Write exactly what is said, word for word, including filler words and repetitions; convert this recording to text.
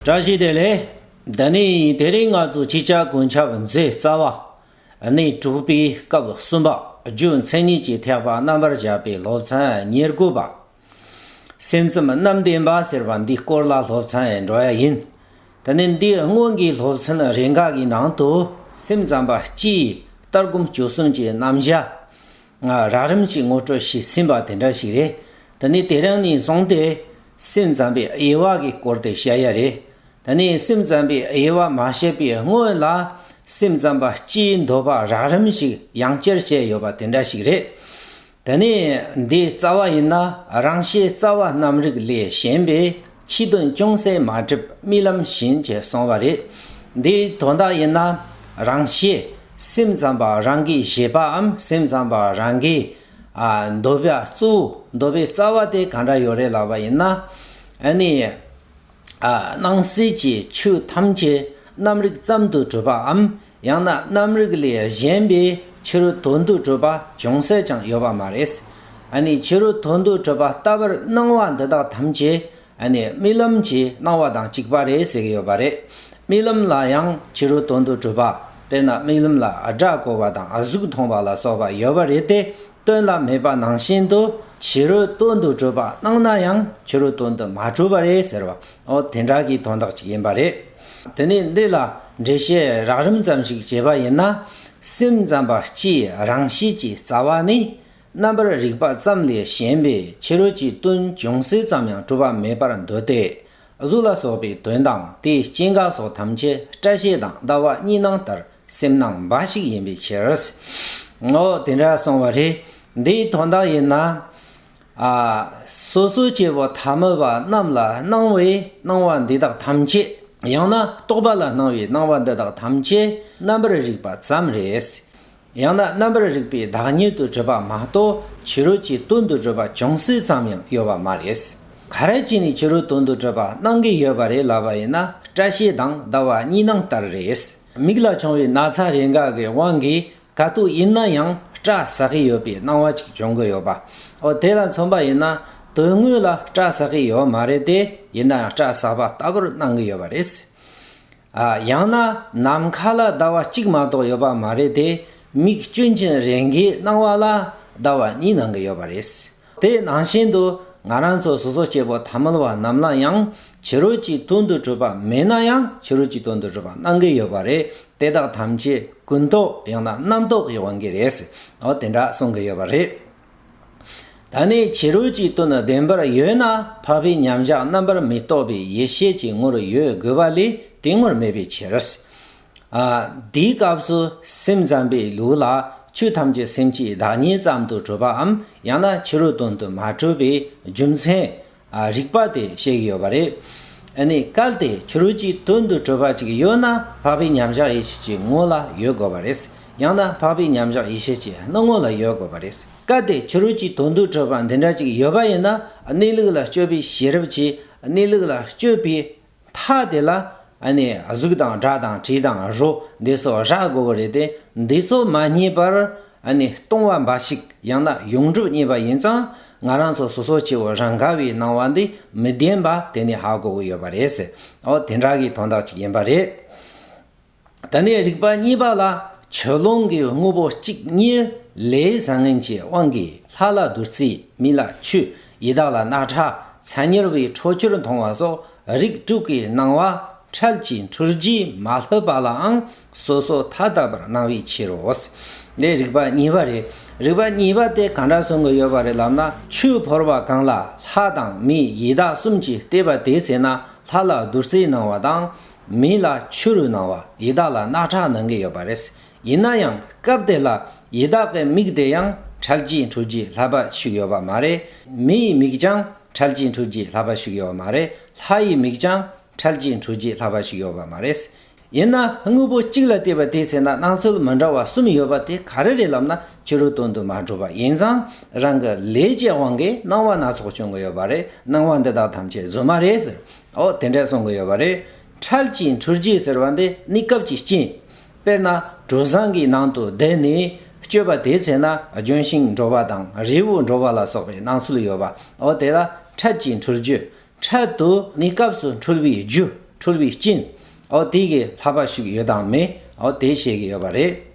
བཀྲ་ཤིས་བདེ་ལེགས། ད་ནི་དེ་རིང་ང་ཚོ་ཆོས་ཀྱི་གོ་ཆ་མཛད་རྩ་བ། གནས་དྲུག་པའི་སྐབས་གསུམ་པ་རྒྱུ་མཚན་ཉིད་ཀྱི་ཐེག་པ་རྣམ་པར་བཞག་པའི་སློབ་ཚན་ཉེར་དགུ་པ། སེམས་ཙམ་རྣམ་བདེན་པ་ཟེར་བ་འདིའི་སྐོར་ལ་སློབ་ཚན་འགྲོ་ཡ་ཡིན། ད་ནི་འདིའི་སྔོན་གྱི་སློབ་ཚན་རེ་འགའ་གི་ནང་དུ་སེམས་ཙམ་པ་སྤྱིའི་ལྟ་སྒོམ་སྤྱོད་གསུམ་གྱི་རྣམ་གཞག་ང་རགས་རིམ་ཞིག་ངོ་སྤྲོད་ཞུས་ཟིན་པ་དེ་འདྲ་ཞིག་རེད། ད་ནི་དེ་རིང་ནས་བཟུང་སྟེ་སེམས་ཙམ་པའི་དབྱེ་བ་གི་སྐོར་དེ་བཤད་ཡ་རེད། ད་ནི་སེམས་ཙམ་པའི་དབྱེ་བ་མ་བཤད་པའི་སྔོན་ལ་སེམས་ཙམ་པ་སྤྱིའི་འདོད་པ་རགས་རིམ་ཞིག་ཡང་བསྐྱར་བཤད་ཡོད་པ་དེ་འདྲ་ཞིག་རེད། ད་ནི་འདིའི་རྩ་བ་ཡིན་ན་རང་ཤེས་རྩ་བ་རྣམ་རིག་ལས་གཞན་པའི་ཕྱི་དོན་ཅུང་ཟད་མ་གྲུབ་རྨི་ལམ་བཞིན་ཅེས་གསུངས་པ་རེད། འདིའི་དོན་དག་ཡིན་ན་རང་ཤེས་སེམས་ཙམ་པ་རང་གི་བཞེད་པའམ་སེམས་ཙམ་པ་རང་གི་ཨ་འདོད་པ་གཙོ་བོ་འདོད་པའི་རྩ་བ་དེ་ག་འདྲ་ཡོད་རེད་ལབ་པ་ཡིན་ན། ཨ་ནི་ཨ་སྣང་སྲིད་ཀྱི་ཆོས་ཐམས་ཅད་རྣམ་རིག་ཙམ་དུ་གྲུབ་པའམ་ཡང་ན་རྣམ་རིག་ལས་གཞན་པའི་ཕྱི་རོལ་དོན་དུ་གྲུབ་པ་ཅུང་ཟད་ཀྱང་ཡོད་པ་མ་རེད། ཨ་ནི་ཕྱི་རོལ་དོན་དུ་གྲུབ་པ་ལྟ་བུར་སྣང་བ་འདི་དག་ཐམས་ཅད་ཨ་ནི་རྨི་ལམ་གྱི་སྣང་བ་དང་གཅིག་པ་རེད་ཟེར་གྱི་ཡོད་པ་རེད། རྨི་ལམ་ལ་ཡང་ཕྱི་རོལ་དོན་དུ་གྲུབ་པ་དཔེར་ན་རྨི་ལམ་ལ་སྒྲ་གོ་བ་དང་གཟུགས་མཐོང་བ་ལ་སོགས་པ་ཡོད་པ་རེད་དེ། དོན་ལ་མེད་པ་ནང་བཞིན་དུ་ཕྱི་རོལ་དོན་དུ་གྲུབ་པ་སྣང་ན་ཡང་ཕྱི་རོལ་དོན་དུ་མ་གྲུབ་པ་རེད་ཟེར་བ། འོ་དེ་འདྲ་གི་དོན་དག་ཅིག་ཡིན་པ་རེད། དེ་ནས་འདི་ལ་འགྲེལ་བཤད་རགས་རིམ་ཙམ་ཞིག་བྱས་པ་ཡིན་ན། སེམས་ཙམ་པ་སྤྱིའི་རང་ཤེས་ཀྱི་རྩ་བ་ནི་རྣམ་པར་རིག་པ་ཙམ་ལས་གཞན་པའི་ཕྱི་རོལ་གྱི་དོན་ཅུང་ཟད་ཙམ་ཡང་གྲུབ་པ་མེད་པར་འདོད་དེ། གཟུགས་ལ་སོགས་པའི་དོན་དང་དེའི་སྐྱེ་འགག་སོགས་ཐམས་ཅད་སྐྲ་ཤད་དང་ཟླ་བ་གཉིས་སྣང་ལྟར་སེམས་སྣང་འབའ་ཞིག་ཡིན་པའི་ཕྱིར། འོ་དེ་འདྲ་གསུངས་པ་རེད། འདིའི་དོན་དག་ཡིན་ན། ཨ་སོ་སོ་སྐྱེ་བོ་ཐ་མལ་པ་རྣམས་ལ་སྣང་བའི་སྣང་བ་འདི་དག་ཐམས་ཅད། ཡང་ན་རྟོག་པ་ལ་སྣང་བའི་སྣང་བ་འདི་དག་ཐམས་ཅད་རྣམ་པར་རིག་པ་ཙམ་རེད། ཡང་ན་རྣམ་པར་རིག་པའི་བདག་ཉིད་དུ་གྲུབ་པ་མ་གཏོགས་ཕྱི་རོལ་གྱི་དོན་དུ་གྲུབ་པ་ཅུང་ཟད་ཙམ་ཡང་ཡོད་པ་མ་རེད། ག་རེ་བྱས་ནས་ཕྱི་རོལ་དོན་དུ་གྲུབ་པ་སྣང་གི་ཡོད་པ་རེད་ལབ་པ་ཡིན་ན། སྐྲ་ཤད་དང་ཟླ་བ་གཉིས་སྣང་ལྟར་རེད། མིག་ལ་བྱུང་བའི་ན་ཚ་རེ་འགའ་གི་དབང་གིས་ག་དུས་ཡིན་ན་ཡང་སྐྲ་ཟག་གི་ཡོད་པའི་སྣང་བ་ཅིག་འབྱུང་གི་ཡོད་པ། འོ་དེ་ལ་མཚོན་པ་ཡིན་ན། དོན་དངོས་ལ་སྐྲ་ཟག་གི་ཡོད་མ་རེད་དེ། ཡིན་ན་ཡང་སྐྲ་ཟག་པ་ལྟ་བུར་སྣང་གི་ཡོད་པ་རེད། ཨ་ཡང་ན་ནམ་མཁའ་ལ་ཟླ་བ་གཅིག་མ་གཏོགས་ཡོད་པ་མ་རེད་དེ། མིག་སྐྱོན་ཅན་རེ་འགའི་སྣང་བ་ལ་ཟླ་བ་གཉིས་སྣང་གི་ཡོད་པ་རེད། དེ་ནང་བཞིན་དུ་ང་རང་ཚོ་སོ་སོ་སྐྱེ་བོ་ཐ་མལ་བ་རྣམས་ལ་ཡང་ཕྱི་རོལ་གྱི་དོན་དུ་གྲུབ་པ་མེད་ན་ཡང་ཕྱི་རོལ་གྱི་དོན་དུ་གྲུབ་པ་སྣང་གི་ཡོད་པ་རེད། དེ་དག་ཐམས་ཅད་ཀུན་རྟོག་ཡང་ན་རྣམ་རྟོག་གི་དབང་གིས་རེད། འོ་དེ་འདྲ་གསུང་གི་ཡོད་པ་རེད། ད་ནི་ཕྱི་རོལ་གྱི་དོན་བདེན་པར་ཡོད་ན་འཕགས་པའི་མཉམ་གཞག་རྣམ་པར་མི་རྟོག་པའི་ཡེ་ཤེས་ཀྱི་ངོར་ཡོད་དགོས་པ་ལས་དེ་ངོར་མེད་པའི་ཕྱིར། ཨ་དེའི་སྐབས་སུ་སེམས་ཙམ་པའི་ལུགས་ལ་ཆོས་ཐམས་ཅད་སེམས་ཀྱི་བདག་ཉིད་ཙམ་དུ་གྲུབ་པའམ་ཡང་ན་ཕྱི་རོལ་དོན་དུ་མ་གྲུབ་པའི་རྒྱུ་མཚན། ཨ་རིགས་པ་དེ་བཤད་ཀྱི་ཡོད་པ་རེད། ཨ་ནི་གལ་ཏེ་ཕྱི་རོལ་གྱི་དོན་དུ་གྲུབ་པ་ཅིག་ཡོད་ན་འཕགས་པའི་མཉམ་གཞག་ཡེ་ཤེས་ཀྱི་ངོ་ལ་ཡོད་དགོས་པ་རེད། ཡང་ན་འཕགས་པའི་མཉམ་གཞག་ཡེ་ཤེས་ཀྱི་སྣང་ངོ་ལ་ཡོད་དགོས་པ་རེད། གལ་ཏེ་ཕྱི་རོལ་གྱི་དོན་དུ་གྲུབ་པ་འདི་འདྲ་ཅིག་ཡོད་པ་ཡིན་ན། གནས་ལུགས་ལ་དཔྱོད་པའི་ཤེས་རབ་ཀྱིས་གནས་ལུགས་ལ་དཔྱོད་པའི་མཐའ་དེ་ལ། ཨ་ནི་གཟུགས་དང་སྒྲ་དང་དྲི་དང་རོ་འདི་ཚོ་རག་དགོས་ཀྱི་རེད་དེ། འདི་ཚོ་མ་རྙེད་པར་ཨ་ནི་སྟོང་པ་འབའ་ཞིག་ཡང་ན་ཡོངས་གྲུབ་རྙེད་པ་ཡིན་ཙང་། ང་རང་ཚོ་སོ་སོ་སྐྱེ་བོ་རང་དགའ་བའི་སྣང་བ་འདི་མི་བདེན་པ་དེ་ནི་ཧ་གོ་གི་ཡོད་པ་རེད་ཟེར། འོ་དེ་འདྲ་གི་དོན་དག་ཅིག་ཡིན་པ་རེད། ད་ནི་རིགས་པ་གཉིས་པ་ལ། ཆུ་ཀླུང་གི་དངོས་པོ་གཅིག་ཉིད་ལས་བཟང་ངན་གྱི་དབང་གིས་ལྷ་ལ་བདུད་རྩི། མི་ལ་ཆུ། ཡི་དྭགས་ལ་རྣག་ཁྲག། མཚན་ཉིད་པའི་འཕྲོ་ཆོས་མཐོང་བ་སོགས་རིགས་དྲུག་གི་སྣང་བ་འཕྲལ་གྱི་འཁྲུལ་རྒྱུས་མ་ལྷོད་པ་ལའང་སོ་སོ་ཐ་དད་པར་སྣང་བའི་ཕྱིར་རོ། འདི་རིགས་པ་གཉིས་པ་རེད། རིགས་པ་གཉིས་པ་དེ་གང་འདྲ་གསུང་གི་ཡོད་པ་རེད་ལབ་ན། ཆོས་ཕོར་པ་གང་ལ་ལྷ་དང་མི་ཡི་དྭགས་གསུམ་གྱིས་བལྟས་པ་དེའི་ཚེ་ན་ལྷ་ལ་བདུད་རྩིའི་སྣང་བ་དང་། མི་ལ་ཆུ་རུའི་སྣང་བ། ཡི་དྭགས་ལ་རྣག་ཁྲག་སྣང་གི་ཡོད་པ་རེད། ཡིན་ན་ཡང་སྐབས་དེ་ལ་ཡི་དྭགས་ཀྱི་མིག་དེ་ཡང་འཕྲལ་གྱི་འཁྲུལ་རྒྱུས་ལྷག་པ་ཞིག་ཡོད་པ་མ་རེད། མི་ཡི་མིག་ཀྱང་འཕྲལ་གྱི་འཁྲུལ་རྒྱུས་ལྷག་པ་ཞིག་ཡོད་པ་མ་རེད། ལྷ་ཡི་མིག་ཀྱང་འཕྲལ་གྱི་འཁྲུལ་རྒྱུས་ལྷག་པ་ཞིག་ཡོད་པ་མ་རེད། ཡིན་ན་དངོས་པོ་གཅིག་ལ་བལྟས་པ་དེའི་ཚེ་ན་སྣང་ཚུལ་མི་འདྲ་བ་གསུམ་ཡོད་པ་དེ་ག་རེ་རེད་ལབ་ན། ཕྱི་རོལ་དོན་དུ་མ་གྲུབ་པ་ཡིན་ཙང་རང་གི་ལས་ཀྱི་དབང་གིས་སྣང་བ་སྣ་ཚོགས་བྱུང་གི་ཡོད་པ་རེད། སྣང་བ་འདི་དག་ཐམས་ཅད་རྫུན་མ་རེད་ཟེར། འོ་དེ་འདྲ་གསུང་གི་ཡོད་པ་རེད། འཕྲལ་གྱི་འཁྲུལ་རྒྱུས་ཟེར་བ་འདི་གནས་སྐབས་ཀྱི་རྐྱེན། དཔེར་ན་གྲུ་གཟིངས་ཀྱི་ནང་དུ་བསྡད་ནས་སྤྱོད་པ་དེའི་ཚེ་ན་ལྗོན་ཤིང་འགྲོ་བ་དང་རི་བོ་འགྲོ་བ་ལ་སོགས་པའི་སྣང་ཚུལ་ཡོད་པ། འོ་དེ་ལ་འཕྲལ་གྱི་འཁྲུལ་རྒྱུ། འཕྲལ་དུ་གནས་སྐབས་སུ་འཁྲུལ་བའི་རྒྱུ། འཁྲུལ་བའི་རྐྱེན། ཨོ་དེ་གི་བསླབ་པ་ཞིག་ཡོད་དམ་མེད། ཨོ་དེ་བཤད་ཀྱི་ཡོད་པ་རེད།